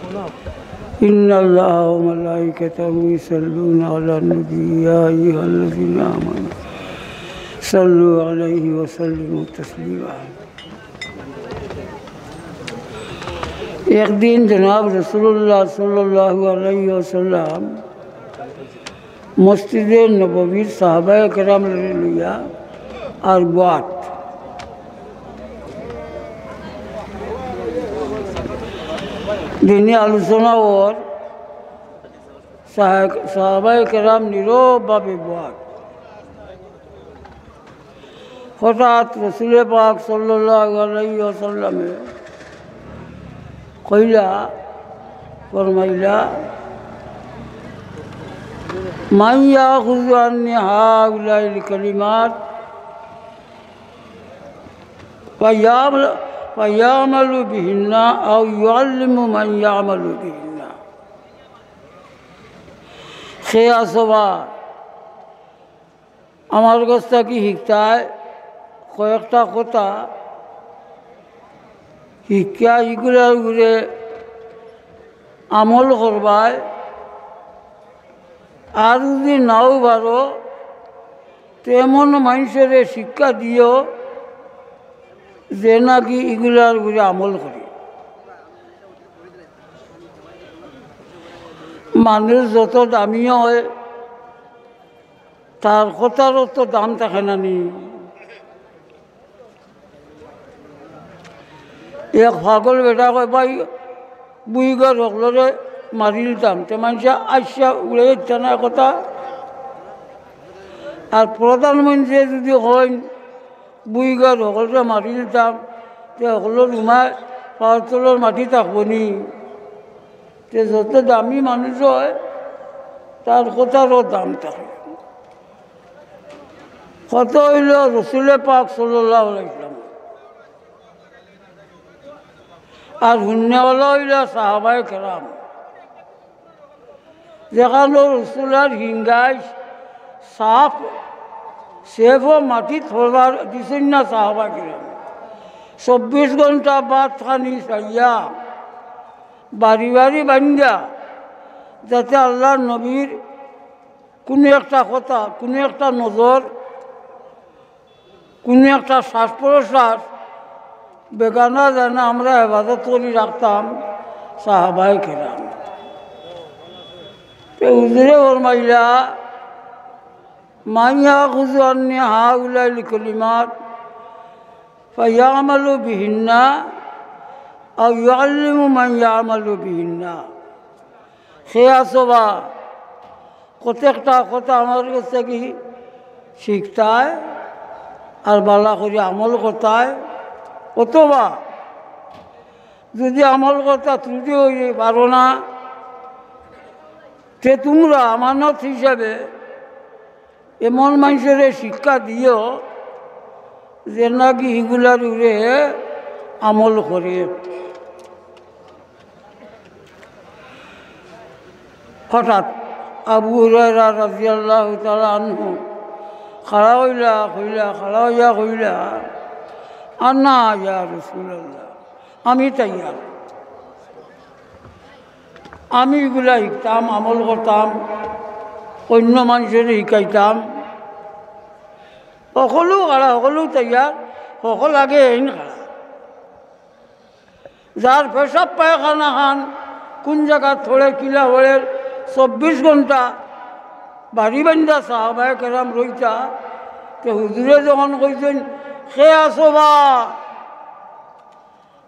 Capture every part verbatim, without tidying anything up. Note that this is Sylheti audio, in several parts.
إن الله وملائكته يصلون على النبي، يا أيها الذين آمنوا صلوا عليه وسلموا تسليما। একদিন জনাব রাসূলুল্লাহ সাল্লাল্লাহু আলাইহি ওয়াসাল্লাম মসজিদে নববীত সাহাবায়ে কেরামরে লইয়া আর বওয়াত। দিনি আলোচনা অর, সাহা-, সাহাবায়ে কেরাম নীরবভাবে বওয়াত। হঠাৎ রসুলে পাক সাল্লাল্লাহু আলাইহি ওয়াসাল্লামে কইলা, ফরমাইলা, "মান ইয়াখুযু আন্নি হাউলাইল কালিমাত ফায়াম-, ফায়ামালু বিহিন্না আও ইউআল্লিমু মান ইয়ামালু বিহিন্না।" কে আছো বা আমার গেছ থাকি হিকতায় কয়েকটা কথা, হিকিয়া ইগুলার উপরে আমল করবায়। আর যুদি নাও পারো, তে এমন মানষরে শিক্ষা দিও, যে নাকি ইগুলার উপরে আমল করে। মানুষ যত দামি অয়, তার কথারও তো দাম থাকে না নি। এক পাগল বেটা কয়, "ভাই, বুইগার হকলরে মারিলতাম।" তে মানষে আইসা উড়ে যাইতা না কথা। আর প্রধানমন্ত্রী যুদি কইন, "বুইগার হকলরে মারিলতাম", তে হকলর উমায় পাওর তলর মাটি থাকবো নি? তে যত দামি মানুষ অয়, তার কথারও দাম থাকে। কথা অইলো রসুলে পাক সাল্লাল্লাহু আলাইহি ওয়াসাল্লাম, আর হুননেওয়ালা অইলা সাহাবায়ে কেরাম। যেখানো রসুলর হিঙ্গাইশ সাফ, সেফও মাটিত পড়বার দিছইন না সাহাবায়ে কেরাম। চব্বিশ ঘন্টা ভাত খানি চাইয়া বাড়ি বাড়ি বান্ধিয়া, যাতে আল্লার নবীর কুনু একটা কথা, কুনু একটা নজর, কুনু একটা শ্বাস প্রশ্বাস বেগানা যেন আমরা হেফাজত করি রাখতাম সাহাবায়ে কেরাম। তে হুজুরে ফরমাইলা, "মান ইয়াখুযু আন্নি হাউলাইল কালিমাত ফায়ামালু বিহিন্না আও ইউআল্লিমু মান ইয়ামালু বিহিন্না।" কে আছো বা, প্রত্যেকটা কথা আমার গেছ থাকি শিখতায় আর ভালা করি আমল করতায়, অথবা যুদি আমল করতা ত্রুটি অইয়া পারো না, তে তুমরা আমানত হিসাবে এমন মানষরে শিক্ষা দিও, যে নাকি হিগুলার উপরে আমল করে। হঠাৎ আবু হুরায়রা রাদিয়াল্লাহু তাআলা আনহু খাড়া অইলা, কইলা, খাড়া অইয়া কইলা, "আনা ইয়া রাসূলুল্লাহ, আমি তৈয়ার।" আমি ইগুলা হিকতাম, আমল করতাম, অইন্য মানষরে হিকাইতাম। হকলউ খাড়া, হকলউ তৈয়ার, হকল আগে এইন খাড়া। যার পেশাব পায়খানা খান কুন জাগাত পড়ে, কিলা পড়ের, চব্বিশ ঘন্টা বাড়ি বান্ধা সাহাবায়ে কেরাম রইতা। তে হুজুরে যখন কইছইন, "কে আছো বা?"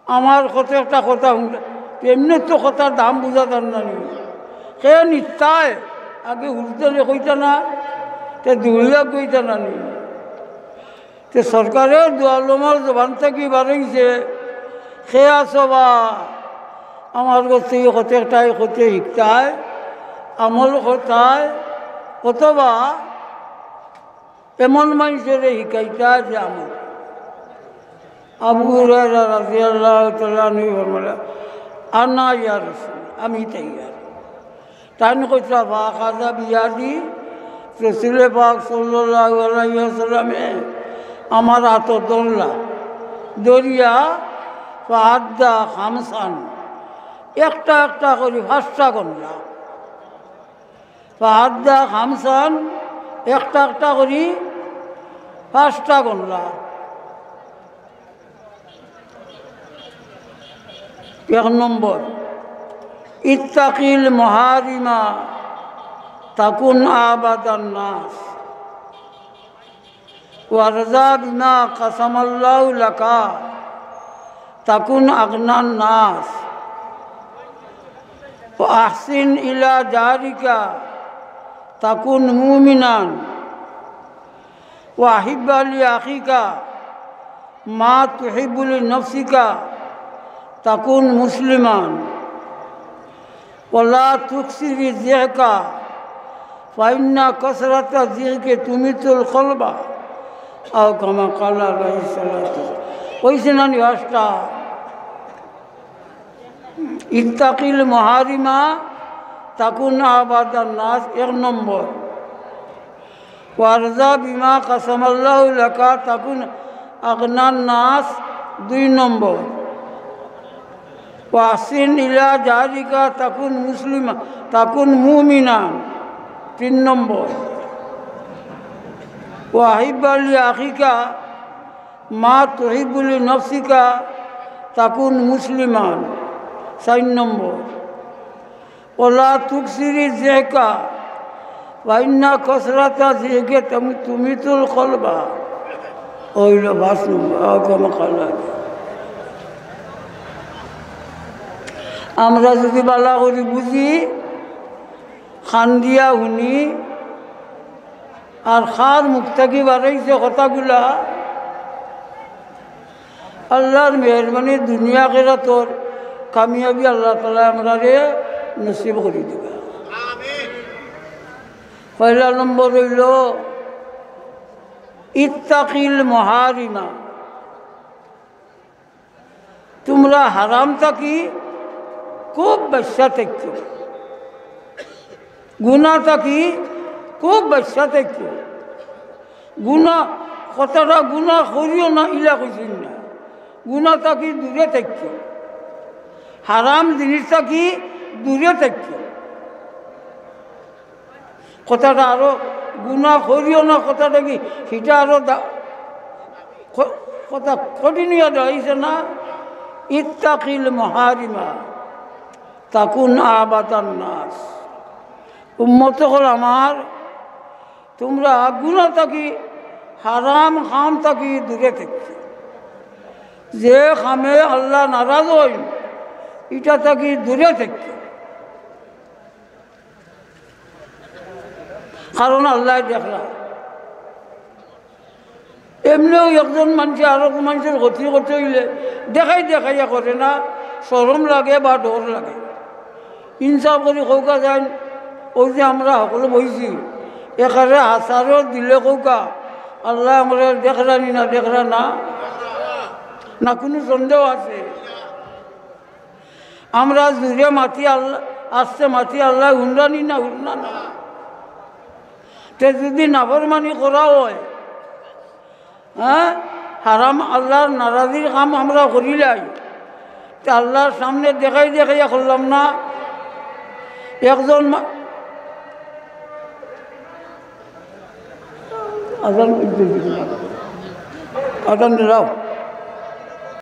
আমার কত একটা কথা হুনলে, এমনে তো কথার দাম বুঝা যার না নি। কে নিতায় আগে হুজুরে কইতা না, তে দৌড়িয়া কইতা না নি। তে সরকারে দু আলমর জবান থাকি বারইছে, "কে আছো বা?" আমার গেছে ই কত একটাই কত হিকতায়, আমল করতায়, অথবা এমন মানষরে হিকাইতা যে আমল। আবু হুরায়রা রাদিয়াল্লাহু তাআলা আনহু ফরমাইলা, "আনা ইয়া রাসূল, আমি তৈয়ার।" তাইন কইতরা, "ফাআখাযা বিয়াদি", রসুলে পাক সাল্লাল্লাহু আলাইহি ওয়াসাল্লামে আমার আতো ধরলা, ধরিয়া ফাআদ্দা খামসান, একটা একটা করি পাঁচটা গণলা। ফাআদ্দা খামসান, একটা একটা করি পাঁচটা গণলা। এক নম্বর, ইত্তাকিল মহারিমা তাকুন আবাদান নাস। ওয়ারজা বিমা কাসামাল্লাহু লাকা তাকুন আগনান নাস। ওয়া আহসিন ইলা জারিকা তাকুন মুমিনান। ওয়া আহিব্বা লি আখিকা মা তুহিব্বু লি নাফসিকা তাকুন মুসলিমান। ওয়ালা তুকসিরি যিহকা ফাইন্না কাসরাতা যিহকি তুমিতুল কলবা। আও কামা ক্বালা আলাইহিস সালাতু। অইছে না নি পাঁচটা? ইত্তাকিল মহারিমা তাকুন আবাদান নাস, এক নম্বর। ওয়ারজা বিমা কাসামাল্লাহু লাকা তাকুন আগনান নাস, দুই নম্বর। ওয়াহসিন ইলা জারিকা তাকুন মুসলিমা, তাকুন মুমিনান, তিন নম্বর। ওয়াহিব্বা লি আখিকা মা তুহিব্বু লি নাফসিকা তাকুন মুসলিমান, চাইর নম্বর। ওয়ালা তুকসিরি যিহকা ফাইন্না কাসরাতা যিহকি তুমি-, তুমিতুল কলবা। অইলো পাঁচ নম্বর, আও কামা ক্বালা। আমরা যুদি ভালা করি বুঝি, কান দিয়া হুনি, আর কার মুখ থাকি বারইছে কথাগুলা, আল্লার মেহেরবানি, দুনিয়া আখেরাতর কামিয়াবি আল্লাহ তাআলায় আমরারে নসিব করি দিবা। পয়লা নম্বর অইলো ইত্তাকিল মহারিমা। তুমরা হারাম থাকি খুব বাচিয়া থাকো, গুনা থাকি খুব বাচিয়া থাকো। গুনা, কথাটা গুনা করিও না, ইলা কইছইন না, গুনা থাকি দূরে থাকো, হারাম জিনিস থাকি দূরে থাকো। কথাটা আরো গুনা করিও না, কথাটা কি, হিটা আরো দা-, ক-, কথা কঠিন অইয়া দাঁড়াইছে না? ইত্তাকিল মহারিমা তাকুন আবাদান নাস। উম্মত অকল আমার, তুমরা গুনা থাকি, হারাম কাম থাকি দূরে থাকো। যে কামে আল্লাহ নারাজ অইন, ইটা থাকি দূরে থাকো। কারণ আল্লায় দেখরা। এমনেউ একজন মানষে আরক মানষর ক্ষতি করতে অইলে দেখাই দেখাইয়া করে না, শরম লাগে বা ডর লাগে। ইনসাফ করি কউক্কা যাইন, অউ যে আমরা হকলে বইছি, একারে হাছারর দিলে কউক্কা, আল্লায় আমরারে দেখরা নি না, দেখরা না? না কুনু সন্দেহ আছে? আমরা জুরে মাতি আল্লাহ, আস্তে মাতি আল্লায় হুনরা নি না, হুনরা না? তে যুদি নাফরমানি করা অয়, হ্যাঁ, হারাম আল্লার নারাজির কাম আমরা করিলাই, তে আল্লার সামনে দেখাই দেখাইয়া করলাম না? একজন মা-, আজান, আজান দিলাও।